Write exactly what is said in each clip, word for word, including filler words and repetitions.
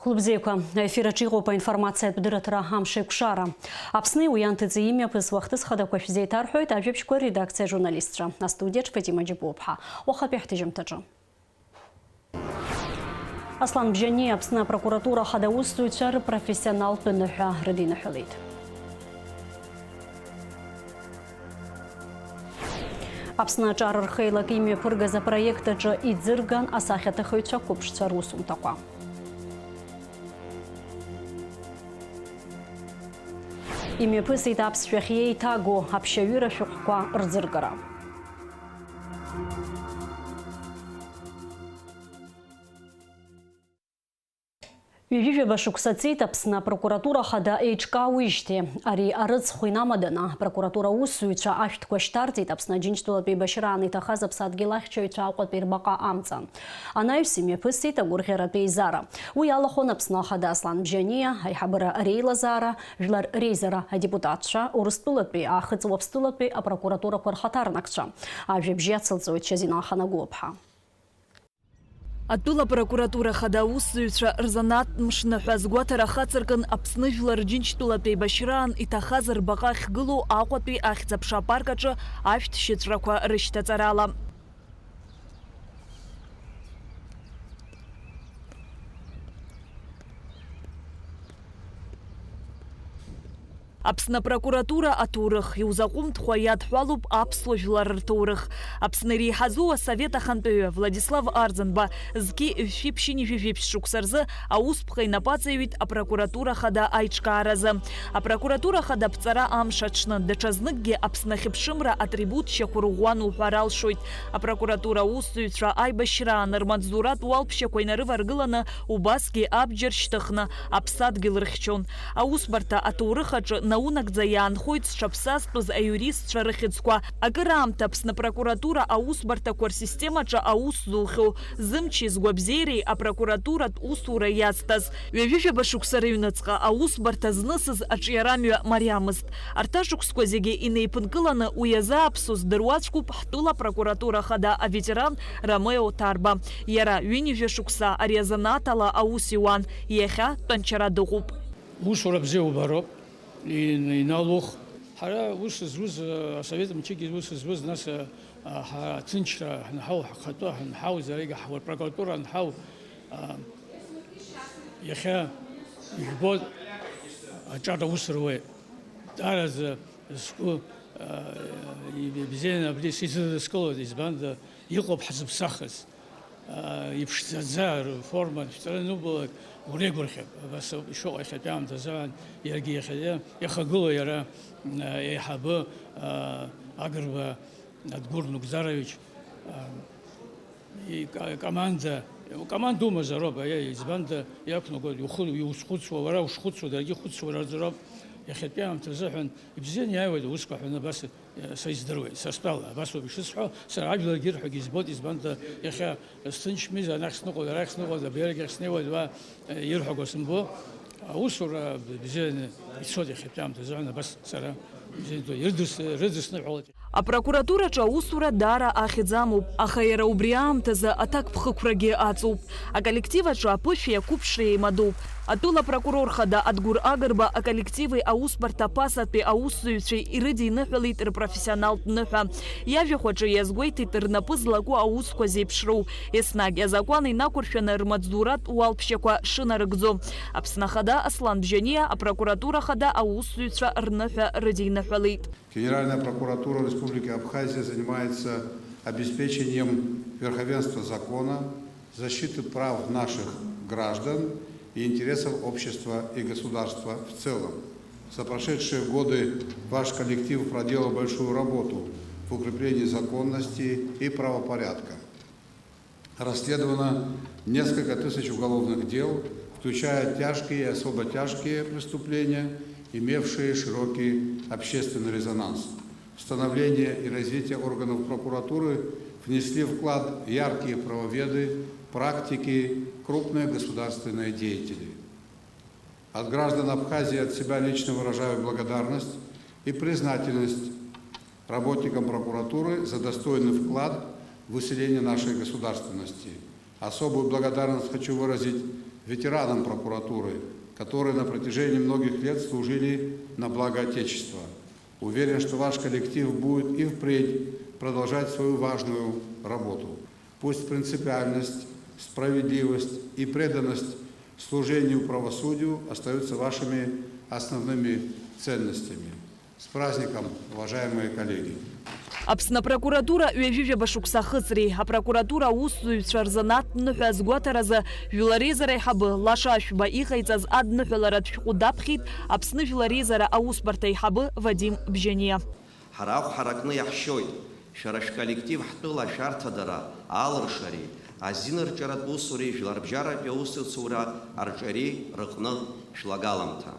Хәылбзиақәа, аефир аҿы иҟоуп аинформациатә дырраҭара Амшеикәшара. Аԥсни уи анҭыҵи имҩаԥысуа ахҭыс хадақәа шәзеиҭарҳәоит ажәабжьқәа редакциа ажурналистцәа. Астудиаҿ Фатима Џьапуаԥҳа. Уахатәи ҳҭыжьымҭаҿы. Аслан Бжьаниа Аԥсны апрокуратура ахада аусзуҩцәа рпрофессионалтә ныҳәа рыдиныҳәалеит. Аԥсны аҿар рхеилак имҩаԥыргаз апроект аҿы иӡырган асахьаҭыхыҩцәа қәыԥшцәа русумҭақәа. Имҩаԥысит аԥсшәахь еиҭаго аԥшьаҩыра шәҟәқәа рӡыргара. Ҩажәижәаба шықәса ҵит Аԥсны апрокуратура хада еиҿкаауижьҭеи. Ари арыцхә инамаданы, апрокуратура аусзуҩцәа ашәҭқәа шьҭарҵеит Аԥсны Аџьынџьтәылатәи еибашьраан иҭахаз аԥсадгьыл ахьчаҩцәа Аҟәатәи рбаҟа амҵан. Анаҩс имҩаԥысит агәырӷьаратәи еизара. Уи иалахәын Аԥсны ахада Аслан Бжьаниа, аиҳабыра реилазаара, жәлар реизара адепутатцәа, Урыстәылатәи, Аахыҵ Уаԥстәылатәи апрокуратурақәа рхаҭарнакцәа. Ажәабжь иацылҵоит Шьазина Аханагәлаԥҳа. Атәыла апрокуратура хада аусзуҩцәа рзанааҭтә мшныҳәа азгәаҭара ахацыркын Аԥсны Жәлар Џьынџьтәылатә еибашьраан иҭахаз рбаҟа ахьгылоу Аҟәатәи ахьӡ-аԥша апарк аҿы ашәҭ шьыҵәрақәа рышьҭаҵарала. Аԥсны апрокуратура аҭоурых иузаҟәымҭхо иадҳәалоуп аԥсуа жәлар рҭоурых. Аԥсны иреиҳазоу асовет ахантәаҩы Владислав Арӡынба зқьи жәшәи ԥшьынҩажәи жәиԥшь шықәса рзы аусԥҟа инапы аҵаҩит апрокуратура хада аиҿкааразы. Апрокуратура хада аԥҵара амш аҽны, даҽазныкгьы Аԥсны ахьыԥшымра атрибутшьақәа рӷәӷәан уҳәар алшоит. Апрокуратура аусзуҩцәа аибашьраан рмаҵзуратә уалԥшьақәа инарываргыланы, убасгьы абџьар шьҭыхны аԥсадгьыл рыхьчон. Аусбарҭа аҭоурых аҿы наунагӡа иаанхоит зҽаԥсазтәыз аиуристцәа рыхьӡқәа. Акыраамҭа Аԥсны апрокуратура аусбарҭақәа рсистемаҿы аус зухьоу, зымчи згәабзиареи апрокуратуратә усура иазҭаз. Ҩажәижәаба шықәса рыҩныҵҟа аусбарҭа знысыз аҿиарамҩа мариамызт. Арҭ ашықәсқәа зегьы инеиԥынкыланы уи иазааԥсо здыруаҵәҟьоуп ҳтәыла апрокуратура хада аветеран Ромео Ҭарба. Иара ҩынҩажәа шықәса ари азанааҭ ала аус иуан, иахьа тәанчара дыҟоуп. Усура бзиа убароуп, ин-, иналух. Ҳара ус зуз, асовет мчыгьы ус зуз, нас, а, ҳа-, аҭынчра ҳанҳау, ҳхатәы ҳанҳау, зарегьы ҳуа-, прокуратура анҳау, а, иахьа ижәбо аҿар аус руеит. Даараӡа сгәы, а, ибзианы абри сизыдыскылоит, избанда иҟоуп ҳзыԥсахыз. А, иԥшӡаӡа рформа аншәҵара анубалак, уреигәырӷьап. Абас ауп ишыҟоу иахьатәи аамҭазы, иаргьы иахьа-, иахагылоу иара, а, еиҳабы, а, Агрба Адгәыр Нугзарович, а, ика-, команда, команда умазароуп, аиеи, избанда иақәнаго, иухы-, иузхәыцуа, уара ушхәыцуа, даргьы ихәыцуа рзароуп. Иахьатәи аамҭа азыҳәан ибзианы иааиуеит аусқәа ҳәа абас, э, са издыруеит, са стәала, абас ауп ишысҳәо, сара ажәларгьы ирҳәогьы избоит, избанда иахьа сҭынчмыз, анахь сныҟәоит, арахь сныҟәоит, абри арахь сныҟәоит, ҳәа, э, ирҳәогәа сымбо, аусура бзианы ицоит иахьатәи аамҭа азыҳәан, абас сара бзианы ирдыс-, рыдысныҳәалоит. Апрокуратураҿы аусура даара ахьӡ амоуп, аха иара убри аамҭазы аҭакԥхықәрагьы аҵоуп. Аколлектив аҿы аԥышәеи ақәыԥшреи еимадоуп. Атәыла апрокурор хада Адгәыр Агрба аколлективи аусбарҭа ԥасатәи аусзуҩцәеи ирыдиныҳәалеит рпрофессионалтә ныҳәа. Иажәахә аҿы иазгәеиҭеит рнапы злаку аусқәа зеиԥшроу, еснагь азакәан инақәыршәаны рмаҵзуратә уалԥшьақәа шынарыгӡо. Аԥсны Ахада Аслан Бжьаниа апрокуратура хада аусзуҩцәа рныҳәа рыдиныҳәалеит. Генеральная прокуратура Республики Абхазия занимается обеспечением верховенства закона, защиты прав наших граждан и интересов общества и государства в целом. За прошедшие годы ваш коллектив проделал большую работу в укреплении законности и правопорядка. Расследовано несколько тысяч уголовных дел, включая тяжкие и особо тяжкие преступления, имевшие широкий общественный резонанс. В становление и развитие органов прокуратуры внесли вклад яркие правоведы, практики, крупные государственные деятели. От граждан Абхазии от себя лично выражаю благодарность и признательность работникам прокуратуры за достойный вклад в усиление нашей государственности. Особую благодарность хочу выразить ветеранам прокуратуры, которые на протяжении многих лет служили на благо Отечества. Уверен, что ваш коллектив будет и впредь продолжать свою важную работу. Пусть принципиальность, справедливость и преданность служению правосудию остаются вашими основными ценностями. С праздником, уважаемые коллеги! Аԥсны апрокуратура ҩажәижәаба шықәса ахыҵреи апрокуратура аусзуҩцәа рзанааҭтә ныҳәа азгәаҭаразы жәлар реизара аиҳабы Лаша Ашәба иҟаиҵаз адныҳәаларатә шәҟәы даԥхьеит Аԥсны Жәлар Реизара аусбарҭа аиҳабы Вадим Бжьаниа. Ҳара ахә ҳаракны иаҳшьоит, шәара шәколлектив ҳтәыла ашәарҭадара, аалыршареи, азинарҿиаратә усуреи жәларбжьаратәи аусеицура арҿиареи рыҟны шәлагаламҭа.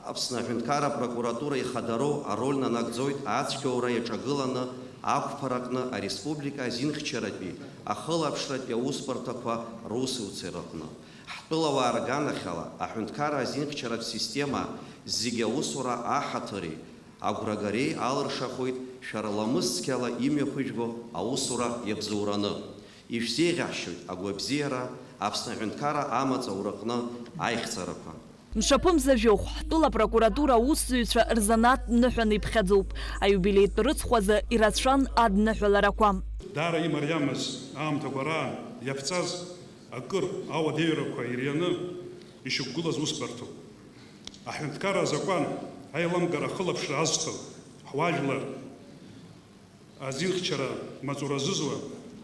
Аԥсны аҳәынҭқарра апрокуратура ихадароу ароль нанагӡоит ацәгьоура иаҿагыланы ақәԥараҟны ареспублика азинхьчаратәи ахылаԥшратәи аусбарҭақәа русеицуреи рыҟны. Ҳтәылауаа рганахьала аҳәынҭқарра азинхьчаратә система зегьы аусура аҳаҭыри агәрагареи алыршахоит шәара ламыс цқьала имҩаԥыжәго аусура иабзоураны. Ишәзеиӷьаҳшьоит агәабзиара Аԥсны аҳәынҭқарра амаҵ аураҟны аихьӡарақәа. Мшаԥымза жәохә, ҳтәыла апрокуратура аусзуҩцәа рзанааҭтә ныҳәаны иԥхьаӡоуп. Аиубилеитә рыцхә азы ирацәан адныҳәаларақәа. Даара имариамыз аамҭақәа раан иаԥҵаз акыр ауадаҩрақәа ирианы ишьақәгылаз усбарҭоуп. Аҳәынҭқарра азакәан аиламгара ахылаԥшра азҭо, ҳуаажәлар азинхьчара маҵура зызуа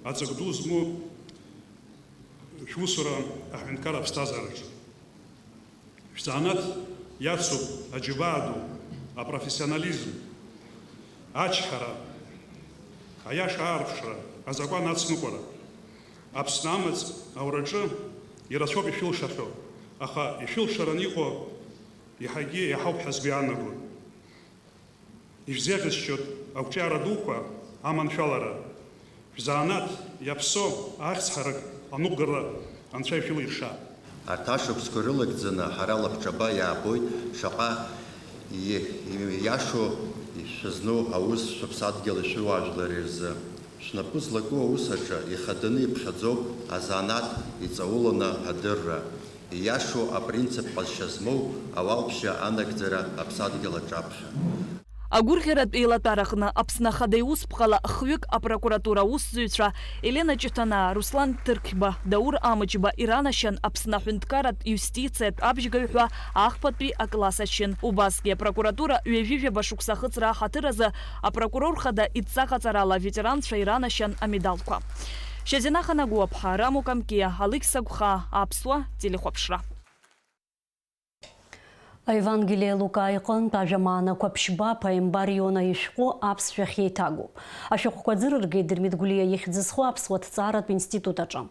аҵак ду змоу шәусура аҳәынҭқарра аԥсҭазаараҿы. Шәзанааҭ иацуп аџьабаа ду, апрофессионализм, ачҳара, аиаша аарԥшра, азакәан ацныҟәара. Аԥсны амаҵ аураҿы ирацәоуп ишәылшахьоу, аха ишәылшараны иҟоу еиҳагьы еиҳауп ҳәа сгәы иаанагоит. Ишәзеиӷьасшьоит ақәҿиара дуқәа, аманшәалара. Шәзанааҭ иаԥсоу ахьӡ ҳарак аныҟәгара Анцәа ишәылирша. Арҭ ашықәсқәа рылагӡаны ҳара лабҿаба иаабоит шаҟа и-, ииашоу шәызну аус шәыԥсадгьыли шәыуаажәлари рзы. Шәнапы злаку аус аҿы ихаданы иԥхьаӡоуп азанааҭ иҵауланы адырра, ииашоу апринцип ҟазшьа змоу ауалԥшьа анагӡара аԥсадгьыл аҿаԥхьа. Агәырӷьаратә еилатәараҟны Аԥсны Ахада иусԥҟала хҩык апрокуратура аусзуҩцәа Елена Ҷыҭанаа, Руслан Ҭырқьба, Даур Амыҷба иранашьан Аԥсны аҳәынҭқарратә иустициатә абжьгаҩ ҳәа ахԥатәи акласс ачын. Убасгьы апрокуратура ҩажәижәаба шықәса ахыҵра аҳаҭыр азы апрокурор хада идҵа ҟаҵарала аветеранцәа иранашьан амедалқәа. Шьазина Ханагәаԥҳа, Рамо Камкиа, Алықьса Гәхаа, Аԥсуа телехәаԥшра. Аевангелие Лука иҟынтә ажәамаанақәа ԥшьба аԥааимбар Иона ишәҟәы аԥсшәахь еиҭагоуп. Ашәҟәқәа аӡырыргеит Дырмит Гәлиа ихьӡ зху аԥсуа ҭҵааратә институт аҿы.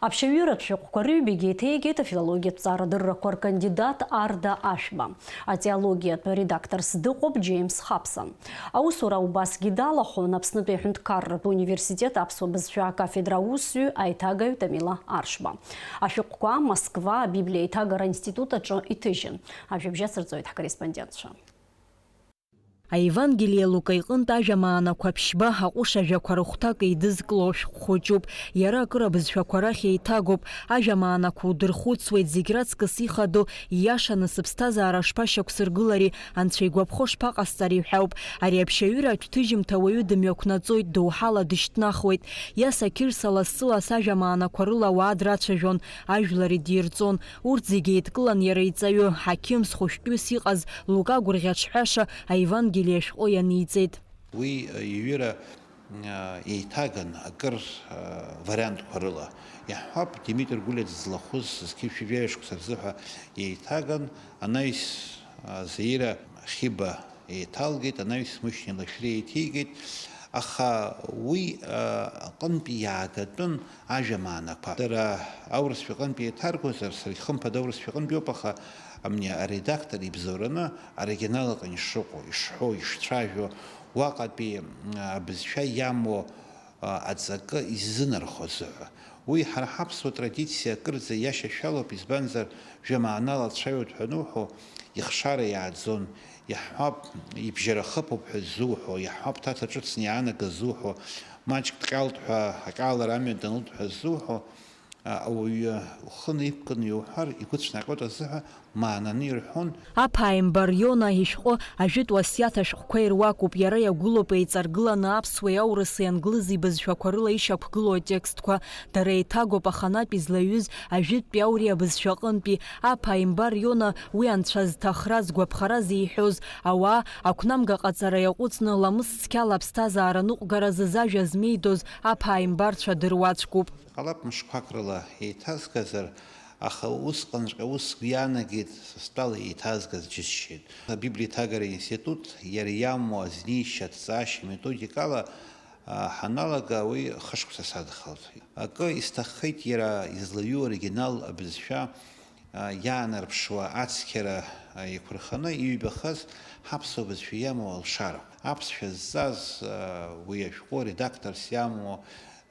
Аԥшьаҩыратә шәҟәқәа рыҩбагьы еиҭеигеит афилологиатә ҭҵаарадыррақәа ркандидат Арда Ашәба. Атеологиатә редакторс дыҟоуп Џьеимс Хаԥса. Аусура убасгьы далахәын Аԥснытәи аҳәынҭқарратә университет аԥсуа бызшәа акафедра аусзуҩ аиҭагаҩ Тамила Аршба. Ашәҟәқәа Москва абиблиа аиҭагара аинститут аҿы иҭыжьын. Ажәабжь ацырҵоит ҳкорреспондентцәа. Аевангелие Лука иҟынтә ажәамаанақәа ԥшьба аҟәыш ажәақәа рыхәҭак еидызкыло ашәҟә хәыҷуп. Иара акыр абызшәақәа рахь еиҭагоуп. Ажәамаанақәа удырхәыцуеит, зегь раҵкыс ихадоу, ииашаны сыԥсҭазаара шԥашьақәсыргылари, Анцәа игәаԥхо шԥаҟасҵари ҳәа ауп. Ари аԥшьаҩыра аҭәҭыжьымҭа ауаҩы дымҩақәнаҵоит, доуҳала дышьҭнахуеит. Иаса Қьырса лассы-ласс ажәамаанақәа рыла ауаа драцәажәон, ажәлар идирҵон. Урҭ зегьы еидкылан иара иҵаҩы, ҳақьымс хәышәтәыс иҟаз Лука гәырӷьаҿҳәаша аевангелие ашәҟәы ианиҵеит. Уи, э, иҩыра, э, еиҭаган акыр, э, вариантқәа рыла. Иаҳҳәап, Димитр Гәлиа дызлахәыз зқьи жәшәи жәаҩа шықәса рзы ҳәа еиҭаган, анаҩс, э, Заира Хьиба еиҭалгеит, анаҩс Мушьни Лашәриа еиҭеигеит, аха уи, э, аҟынтәи иаагатәын ажәамаанақәа. Дара аурысшәа аҟынтәи еиҭаргозар, сара хымԥада аурысшәа аҟынтәи ауп, аха амни аредактор ибзоураны оригинал аҟны ишыҟоу, ишҳәоу, ишцәажәо, уаҟатәи, м, абызшәа иамоу, а, аҵакы иззынархо азыҳәа. Уи ҳара ҳаԥсуа традициа акырӡа иашьашәалоуп, избанзар, жәамаанала дцәажәоит ҳәа ануҳәо, ихшара иааӡон, иаҳҳәап, ибжьара хыԥоуп ҳәа ззуҳәо, иаҳҳәап, ҭаца ҿыцны иаанагаз ззуҳәо, маҷк дҟьалт ҳәа, аҟьалара амҩа данылт ҳәа ззуҳәо, Ауаҩы ухы наиқәкны иуҳәар, игәы цәнаҟьоит азыҳәа маананы ирҳәон. Аԥааимбар Иона ишәҟәы ажәытә уасиаҭ ашәҟәқәа ируакуп, иара иагәылоуп еиҵаргыланы аԥсуеи аурыси англызи бызшәақәа рыла ишьақәгылоу атекстқәа. Дара еиҭагоуп аханатә излаҩыз ажәытәтәи ауриа бызшәаҟынтәи. Аԥааимбар Иона уи анцәа зҭахра, згәаԥхара зеиҳәоз ауаа, ақәнамга ҟаҵара иаҟәыҵны, ламыс цқьала аԥсҭазаара ныҟәгаразы зажәа змеидоз аԥааимбарцәа дыруаӡәкуп. Ҟалап мышқәак рыла еиҭазгазар, аха усҟанҵәҟьа ус сгәы иаанагеит, са стәала еиҭазгаз џьысшьеит. Абиблиа аҭагара институт иара иамоу азнеишьа, аҭҵаашьа методикала, а, ҳаналага уи хышықәса садхалт. Акы исҭаххеит иара излаҩу оригинал абызшәа, а, иаанарԥшуа ацқьара, а, еиқәырханы иҩбахаз ҳаԥсуа бызшәа иамоу алшарақәа. Аԥсшәа зҵаз, а, уи ашәҟәы редакторс иамоу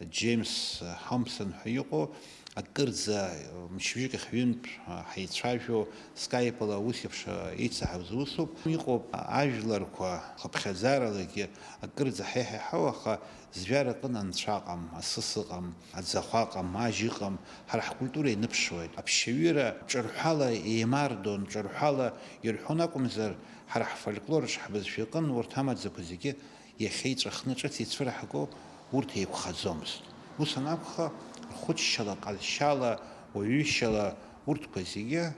Џьеимс Ҳомсон ҳәа иҟоу, акырӡа мчыбжьык ахь ҩынтә ҳаицәажәо, скайпала ус еиԥш еицаҳауаз усуп. Иҟоуп ажәларқәа хыԥхьаӡаралагьы акырӡа ҳаиҳаҳау, аха зжәара акын анцәа ыҟам, асыс ыҟам, аӡахәа ыҟам, ажь ыҟам, ҳара ҳкультура ианыԥшуеит. Аԥсшьаҩыра ҿырҳәала еимардон, ҿырҳәала ирҳәон акәымзар, ҳара ҳфольклорҿ ҳбызшәа иҟын урҭ амаӡақәа зегьы. Иахьа иҵәахны ҿыц ицәыраҳго урҭ еиқәхаӡомызт. Ус анакәха, рхәыҷшьала, ҟазшьала, уаҩышьала урҭқәа зегьы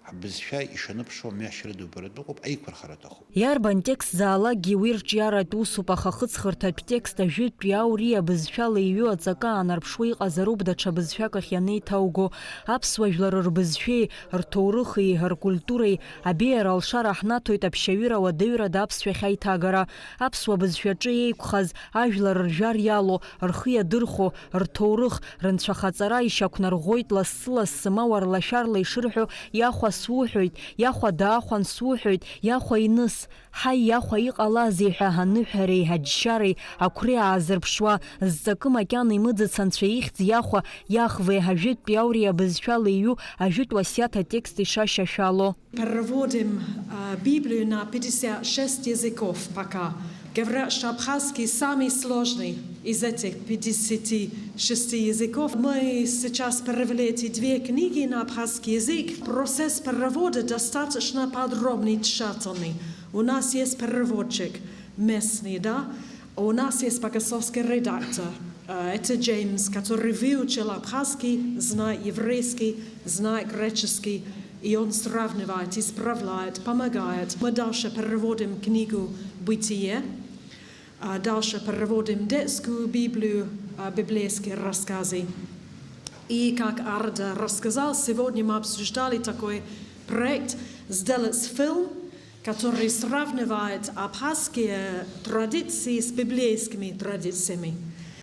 ҳбызшәа ишаныԥшуа мҩашьара дубаратә ыҟоуп, аиқәырхара аҭахуп. Иарбан текст заалакгьы уи рҿиаратә усуп, аха ахыҵхырҭатә текст ажәытәтәи ауриа бызшәала иҩу аҵакы аанарԥшуа иҟазароуп даҽа бызшәак ахь ианеиҭауго. Аԥсуа жәлар рбызшәеи, рҭоурыхи, ркультуреи, абеиара алшара ҳнаҭоит аԥсшьаҩыра уадаҩрада аԥсшәахь аиҭагара. Аԥсуа бызшәаҿы еиқәхаз, ажәлар ржәар иалоу, рхы иадырхәо, рҭоурых, рынцәахаҵара ишьақәнарӷәӷәоит лассы-лассы, ма уарлашәарла ишырҳәо, иахәа суҳәоит, иахәа даахәан суҳәоит, иахәа иныс. Ҳаи, иахәа иҟалазеи ҳәа аныҳәареи аџьшьареи ақәреи аазырԥшуа, зҵакы макьана имыӡыц анцәа ихьӡ иахәа, иахвеи ажәытәтәи ауриа бызшәала иҩу ажәытә уасиаҭ атекст ишашьашәало. Переводим, а, Библию на пятьдесят шесть языков пока. Говорят, что абхазский самый сложный из этих пятидесяти шести языков. Мы сейчас перевели эти две книги на абхазский язык. Процесс перевода достаточно подробный, тщательный. У нас есть переводчик местный, да? У нас есть богословский редактор. Э, это Джеймс, который выучил абхазский, знает еврейский, знает греческий, и он сравнивает, исправляет, помогает. Мы дальше переводим книгу «Бытие», а дальше переводим детскую Библию, а, библейские рассказы. И, как Арда рассказал, сегодня мы обсуждали такой проект, сделать фильм, который сравнивает абхазские традиции с библейскими традициями.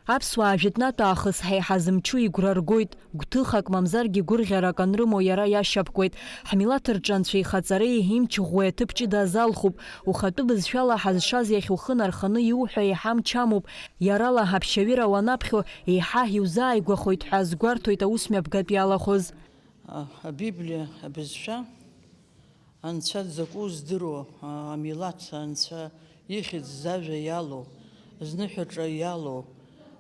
Аԥсуаа жәытәнатә аахыс ҳәа иҳазымчу игәра ргоит, гәҭыхак мамзаргьы гәырӷьарак анрымоу иара иашьапкуеит. Ҳмилаҭ рҿы анцәа ихаҵареи имч ӷәӷәеи аҭыԥ ҷыда азалхуп. Ухатәы бызшәала ҳазшаз иахь ухы нарханы иуҳәо еиҳа амч амоуп. Иарала ҳаԥсшьаҩыра уанаԥхьо еиҳа иузааигәахоит ҳәа азгәарҭоит аусмҩаԥгатә иалахәыз. Абиблиа абызшәа Анцәа дзакәу здыруа, амилаҭ, Анцәа ихьӡ зажәа иалоу, зныҳәаҿа иалоу,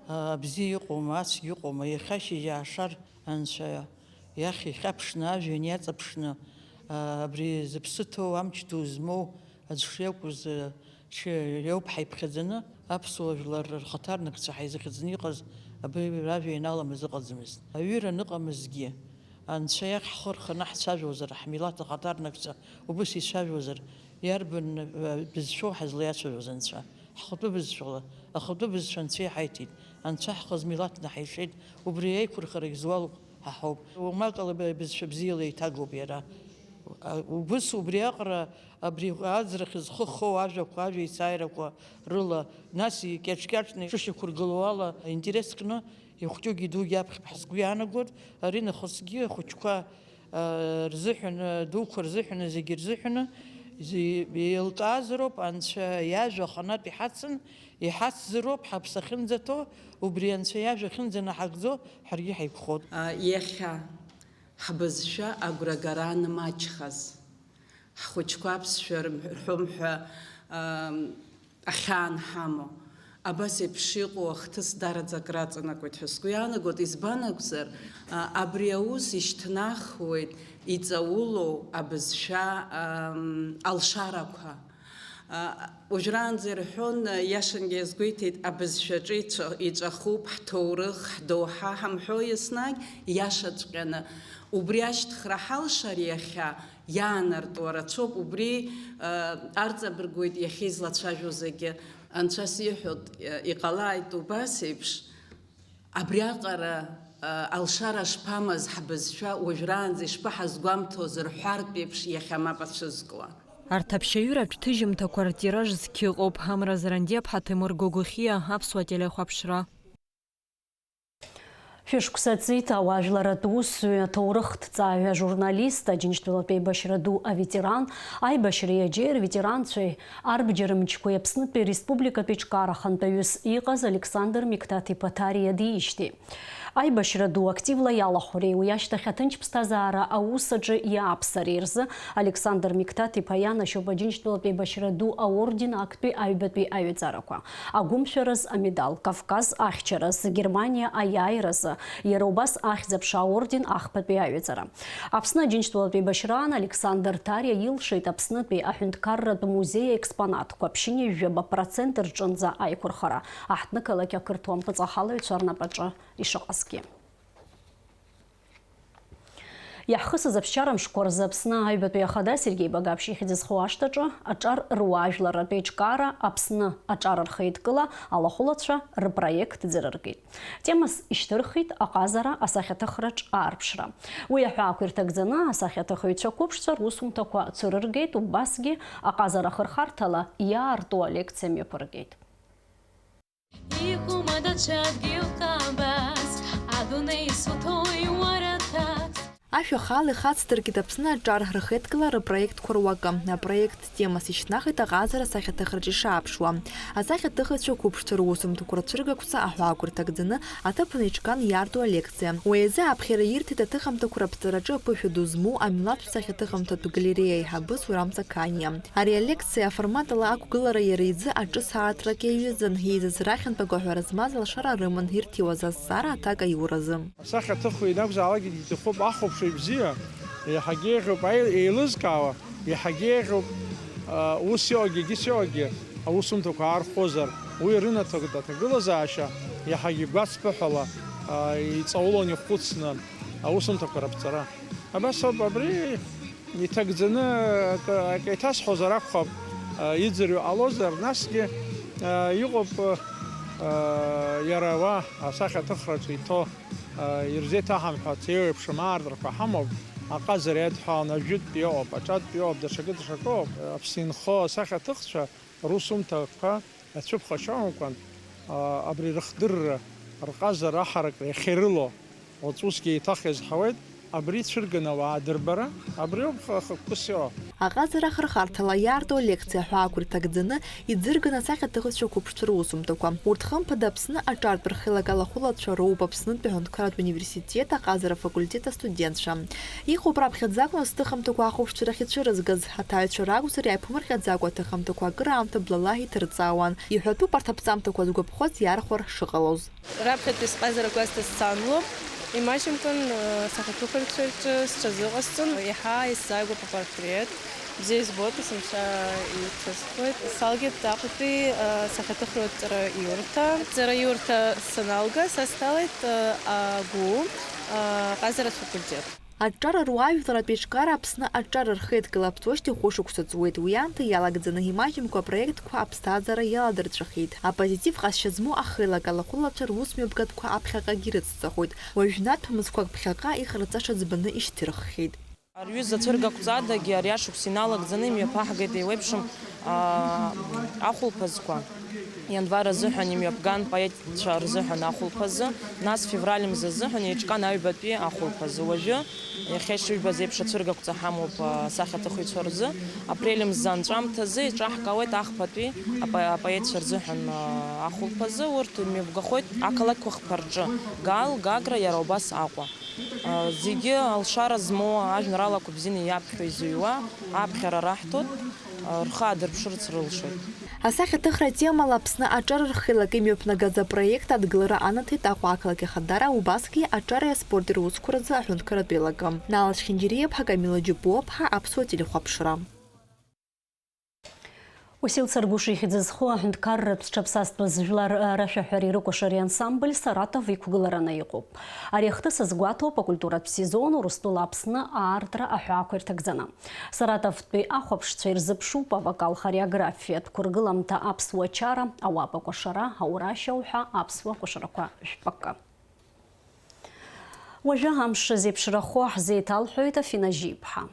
абзиа ыҟоума, ацәгьа ыҟоума, иахьа ашьыжь аашар, Анцәа иахь ихьаԥшны, ажәҩан иаҵаԥшны, абри зыԥсы ҭоу, амч ду змоу аӡә шиакәыз, Ҽа иоуп ҳаиԥхьаӡаны, аԥсуа жәлар рхаҭарнакцәа ҳаизыхьӡаны иҟаз абри ажәа ианаламыз ыҟаӡамызт. Аҩыра аныҟамызгьы, Анцәа иахь ҳхы рханы ҳцәажәозар, ҳмилаҭ ахаҭарнакцәа убыс ицәажәозар, иарбан, э, бызшәоу ҳазлаиацәажәоз Анцәа? Ҳхатәы бызшәала, ахатәы бызшәа Анцәа иҳаиҭеит, Анцәа ҳхы змилаҭны ҳаишеит, убри аиқәырхарагь зуалуп ҳа ҳауп. Уамакала б-, бызшәа бзиала еиҭагоуп иара. А, убыс убри аҟара абри аӡрахь зхы ххоу ажәақәа, ажәа есааирақәа рыла, нас икьаҿ-кьаҿны ишышьақәыргылоу ала, интерес кны ихәҷугьы идугьы аԥхьап ҳәа сгәы иаанагоит. Аринахысгьы ахәыҷқәа, а, рзыҳәан, а, дуқәа рзыҳәан, зегьы рзыҳәан зи-, еилкаазароуп, Анцәа иажәа аханатә иҳацын, иҳацзароуп ҳаԥсы ахьынӡаҭоу, убри Анцәа иажәа ахьынӡанаҳагӡо ҳаргьы ҳаиқәхоит. А, иахьа ҳбызшәа агәрагара анмаҷхаз, ҳхәыҷқәа аԥсшәа рҳәом ҳәа, ам, ахьаанҳамоу, Абас еиԥш иҟоу ахҭыс дараӡа акраҵанакуеит ҳәа сгәы иаанагоит, избан акәзар, а, абри аус ишьҭнахуеит иҵаулоу абызшәа, ам, алшарақәа. А, уажәраанӡа ирҳәон, иашангьы иазгәеиҭеит, абызшәаҿы иҵәа-, иҵәахуп ҳҭоурых, ҳдоуҳа ҳамҳәо еснагь, иашаҵәҟьаны, убри ашьҭыхра ҳалшар иахьа иаанартуа рацәоуп, убри, а, арҵабыргуеит иахьа излацәажәо зегьы. Анцәа сиҳәоит, иҟалааит убас еиԥш, абриаҟара, а, алшара шԥамаз, ҳбызшәа уажәраанӡа ишԥаҳазгәамҭоз рҳәартә еиԥш иахьа мап ацәызкуа. Арҭ аԥшьаҩыратә ҭыжьымҭақәа ртираж зқьы ыҟоуп, Амра Зарандиаԥҳа, Ҭемыр Гогохиа, Аԥсуа телехәаԥшра. Шәышықәса ҵит ауаажәларратә усзуҩ, аҭоурыхҭҵааҩ, ажурналист, Аџьынџьтәылатә еибашьра ду аветеран, аибашьреи аџьеи рветеранцәеи арбџьармчқәеи Аԥснытәи Республикатә еиҿкаара ахантәаҩыс иҟаз Александр Миқҭаҭ-иԥа Ҭариа диижьҭеи. Аибашьра ду активла иалахәреи уи ашьҭахь аҭынч ԥсҭазаара аус аҿы иааԥсареи рзы Александр Миқҭаҭ-иԥа ианашьоуп Аџьынџьтәылатә еибашьра ду аорден актәи аҩбатәи аҩаӡарақәа. Агәымшәараз амедал, Кавказ ахьчараз, Германиа аиааиразы, иара убас Ахьӡ-аԥша аорден ахԥатәи аҩаӡара. Аԥсны Аџьынџьтәылатә еибашьраан Александр Ҭариа илшеит Аԥснытәи аҳәынҭқарратә музеи аекспонатқәа ԥшьынҩажәаба процент рҿынӡа аиқәырхара, аҳҭнықалақь ақырҭуа мпыҵахалаҩцәа рнапаҿы ишыҟазгьы. Иаҳхысыз аԥсшьара мшқәа рзы Аԥсны аҩбатәи ахада Сергеи Багаԥшь ихьӡ зху ашҭаҿы аҿар руаажәларратә еиҿкаара Аԥсны аҿар рхеидкыла алахәылацәа рпроект ӡырыргеит. Темас ишьҭырхит аҟазара асахьаҭыхраҿ аарԥшра. Уи аҳәаақәа ирҭагӡаны асахьаҭыхыҩцәа қәыԥшцәа русумҭақәа цәырыргеит, убасгьы аҟазара ахырхарҭала иаарту алекциа мҩаԥыргеит. Иҟоума даҽа адгьыл ҟабас, адунеи суҭои уара ҭакс? Ашәа хаала ихацдыркит Аԥсны аҿар рхеидкылара проектқәа руакы. Апроект темас ишьҭнахит аҟазара асахьаҭыхраҿы ишааԥшуа. Асахьаҭыхыҩцәа қәыԥшцәа русумҭақәа рцәыргақәҵа аҳәаақәа рҭагӡаны аҭыԥан еиҿкаан иаарту алекциа. Уи азы аԥхьара ирҭеит аҭыхымҭақәа раԥҵараҿы аԥышәа ду змоу амилаҭтә сахьаҭыхымҭатә галереиа аиҳабы Сурам Цақаниа. Ари алекциа аформатала ақәгылара иара изы аҿы сааҭрак иаҩызан, еизаз рахьынтә агәаҳәара змаз алшара рыман ирҭиуаз азҵаара аҭак аиуразы. Асахьаҭыхҩы ианакәзаалакгьы диҭахуп ахәаԥшҩы бзиа, еиҳагьы еиӷьуп аи-, еилызкаауа, еиҳагьы еиӷьуп, а, ус иҟоугьы, егьыс иҟоугьы аусумҭақәа аархәозар, уи рынаҭоит аҭагылазаашьа иаҳагьы гәацԥыҳәала, а, иҵаулан иххәыцны аусумҭақәа раԥҵара. Абас ауп, абри иҭагӡаны акы, акы еиҭасҳәозар акәхап, а, иӡырҩуа ҟалозар, насгьы, а, иҟоуп, а, иара уа асахьаҭыхраҿы иҭоу, а, ирзеиҭаҳамҳәац еиуеиԥшым аартырқәа ҳамоуп, аҟазара иадҳәаланы ажәытәтә иоуп, аҿатә иоуп, даҽакы, даҽакы ыҟоуп. Аԥсны инхо асахьаҭыхцәа русумҭақәа ацәыԥхашьамкәан, а, абри рыхдырра, рҟазара аҳаракра иахьирыло, уаҵәы усгьы еиҭах иазҳауеит, абри ицәырганы ауаа адырбара, абриоуп ха-, хықәкыс иҟоу. Аҟазара ахырхарҭала иаарту алекциа аҳәаақәа рҭагӡаны иӡырган асахьаҭыхыҩцәа қәыԥшцәа русумҭақәа. Урҭ хымԥада Аԥсны аҿартә рхеилак алахәылацәа роуп Аԥснытәи аҳәынҭқарратә университет аҟазара афакультет астудентцәа. Иҟоуп раԥхьаӡа акәны азҭыхымҭақәа ахәаԥшцәа рахь ицәырызгаз, аҭаҩцәа ракәзар, иааиԥмырҟьаӡакәа аҭыхымҭақәа акыраамҭа блала иҭырҵаауан. Иҳәатәуп арҭ аԥҵамҭақәа згәаԥхоз иархәар шыҟалоз. Раԥхьатәи сҟазарақәа сҭасцанло, имаҷымкәан, э, сахьаҭыхыҩцәа рҿы сҽазыҟасҵон, еиҳа исзааигәоуп апортрет, бзиа избоит, есымша иҭысхуеит. Салгеит Аҟәатәи, э, сахьаҭыхратә ҵараиурҭа. Ҵараиурҭа саналга, са сҭалеит, э, агәы, э, ҟазаратә факультет. Аҿар руаажәларратә еиҿкаара Аԥсны аҿар рхеидкыла аԥҵуеижьҭеи хәышықәса ҵуеит. Уи аамҭа иалагӡаны имаҷымкәа апроектқәа аԥсҭазаара иаладырҵәахит. Апозитив ҟазшьа змоу ахеилак алахәылацәа русмҩаԥгатәқәа аԥхьаҟагь ирыцҵахоит. Уажәнатә мызқәак ԥхьаҟа иҟарҵаша ӡбаны ишьҭырххьеит. Рҩыза цәыргақәҵадагьы ари ашықәс иналагӡаны имҩаԥаҳгеит еиуеиԥшым, аа, ахәылԥазқәа. Ианвар азыҳәан имҩаԥган поетцәа рзыҳәан ахәылԥазы, нас февраль мза азыҳәан еиҿкаан аҩбатәи ахәылԥазы. Уажәы, иахьа ишыжәбаз еиԥш, ацәыргақәҵа ҳамоуп, аа, асахьаҭыхыҩцәа рзы. Апрель мза анҵәамҭазы еиҿаҳкаауеит ахԥатәи апо-, апоетцәа рзыҳәан, аа, ахәылԥазы. Урҭ имҩаԥгахоит ақалақьқәа хԥа рҿы, Гал, Гагра, иара убас Аҟәа. Зегьы алшара змоу, ажәеинраалақәа бзианы иаԥхьо изыҩуа аԥхьара раҳҭоит, рхы аадырԥшырц рылшоит. Асахьаҭыхра атемала Аԥсны аҿар рхеилак имҩаԥнагаз апроект адгылара анаҭеит Аҟәа ақалақь Ахадара, убасгьы аҿари аспорти русқәа рзы аҳәынҭқарратә еилакы. Нала Чхинџьариа-ԥҳа, Камила Џьапуа-ԥҳа, Аԥсуа телехәаԥшра. Уасил Царгәыш ихьӡ зху аҳәынҭқарратә зҽаԥсазтәыз жәлар рашәаҳәареи рыкәашареи ансамбль Саратов иқәгылараны иҟоуп. Ари ахҭыс азгәаҭоуп акультуратә сезон Урыстәыла Аԥсны аартра аҳәаақәа ирҭагӡаны. Саратовтәи ахәаԥшцәа ирзыԥшуп авокал хореографиатә қәыргыламҭа, аԥсуа чара, ауапа кәашара, аурашьа уҳәа аԥсуа кәашарақәа жәпакы. Уажәы амш зеиԥшрахо ҳзеиҭалҳәоит Афина Жьиԥҳа.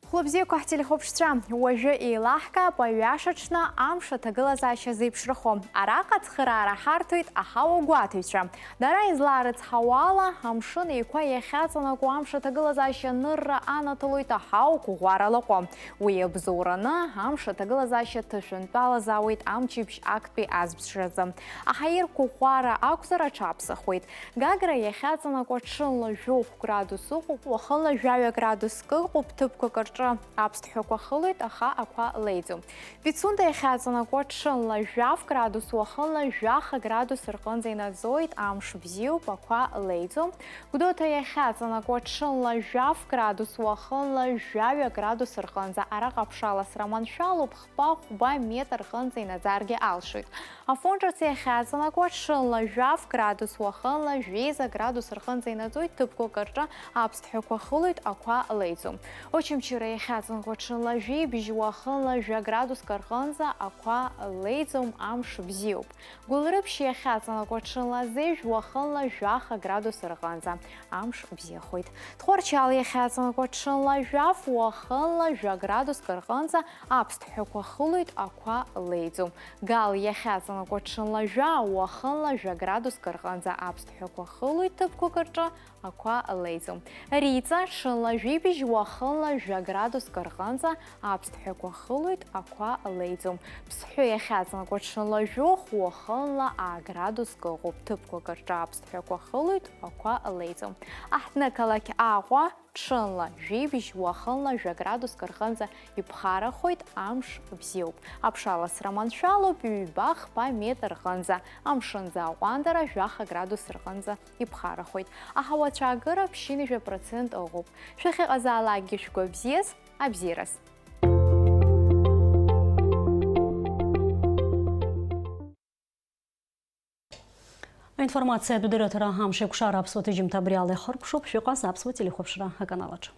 Хәлыбзиақәа ҳтелехәаԥшцәа, уажәы еилаҳкаап аҩаша аҽны амш аҭагылазаашьа зеиԥшрахо. Араҟа ацхыраара ҳарҭоит аҳауа гәаҭаҩцәа. Дара излаарыцҳауала, амшын еиқәа иахьаҵанакуа амш аҭагылазаашьа анырра анаҭалоит аҳауа қәыӷәӷәара лаҟәы. Уи абзоураны, амш аҭагылазаашьа ҭышәынтәалазаауеит амчыбжь актәи азбжазы. Аҳаирқәа ӷәӷәара акәзар аҽаԥсахуеит. Гагра иахьаҵанакуа ҽынла жәохә градус ыҟоуп, уахынла жәаҩа градуск ыҟоуп, ҭыԥқәак рҿы аԥсҭҳәақәа хылоит, аха ақәа леиӡом. Пицунда иахьаҵанакуа ҽынла жәаф градус, уахынла жәаха градус рҟынӡа инаӡоит, амш бзиоуп, ақәа леиӡом. Гәдоуҭа иахьаҵанакуа ҽынла жәаф градус, уахынла жәаҩа градус рҟынӡа. Араҟа аԥшаласра маншәалоуп, хԥа-хәба метр рҟынӡа инаӡаргьы алшоит. Афон ҿыц иахьаҵанакуа ҽынла жәаф градус, уахынла жәеиза градус рҟынӡа инаӡоит, ҭыԥқәак рҿы аԥсҭҳәақәа хылоит, ақәа леиӡом. Очамчыра иахьаҵанакуа ҽынла жәибжь, уахынла жәа градуск рҟынӡа ақәа леиӡом, амш бзиоуп. Гәылрыԥшь иахьаҵанакуа ҽынла зежә, уахынла жәаха градус рҟынӡа амш бзиахоит. Тҟәарчал иахьаҵанакуа ҽынла жәаф, уахынла жәа градуск рҟынӡа аԥсҭҳәақәа хылоит, ақәа леиӡом. Гал иахьаҵанакуа ҽынла жәа, уахынла жәа градуск рҟынӡа аԥсҭҳәақәа хылоит, ҭыԥқәак рҿы ақәа леиӡом. Риҵа ҽынла жәибжь, уахынла жәа градуск рҟынӡа аԥсҭҳәақәа хылоит, ақәа леиӡом. Ԥсҳәы иахьаҵанакуа ҽынла жәохә, уахынла аа градуск ыҟоуп, ҭыԥқәак рҿы аԥсҭҳәақәа хылоит, ақәа леиӡом. Аҳҭнықалақь Аҟәа ҽынла жәибжь, уахынла жәа градуск рҟынӡа иԥхарахоит, амш бзиоуп. Аԥшаласра маншәалоуп ҩба-хԥа метр рҟынӡа, амшынӡы аҟәандара жәаха градус рҟынӡа иԥхарахоит. Аҳауа цәаакыра ԥшьынҩажәа процент ыҟоуп. Шәахьыҟазаалакгьы шәгәабзиаз, абзиараз! Аинформациатә дырраҭара Амшеикәшара аԥсуа ҭыжьымҭа абри ала ихыркәшоуп, шәыҟаз аԥсуа телехәаԥшра аканалаҿы.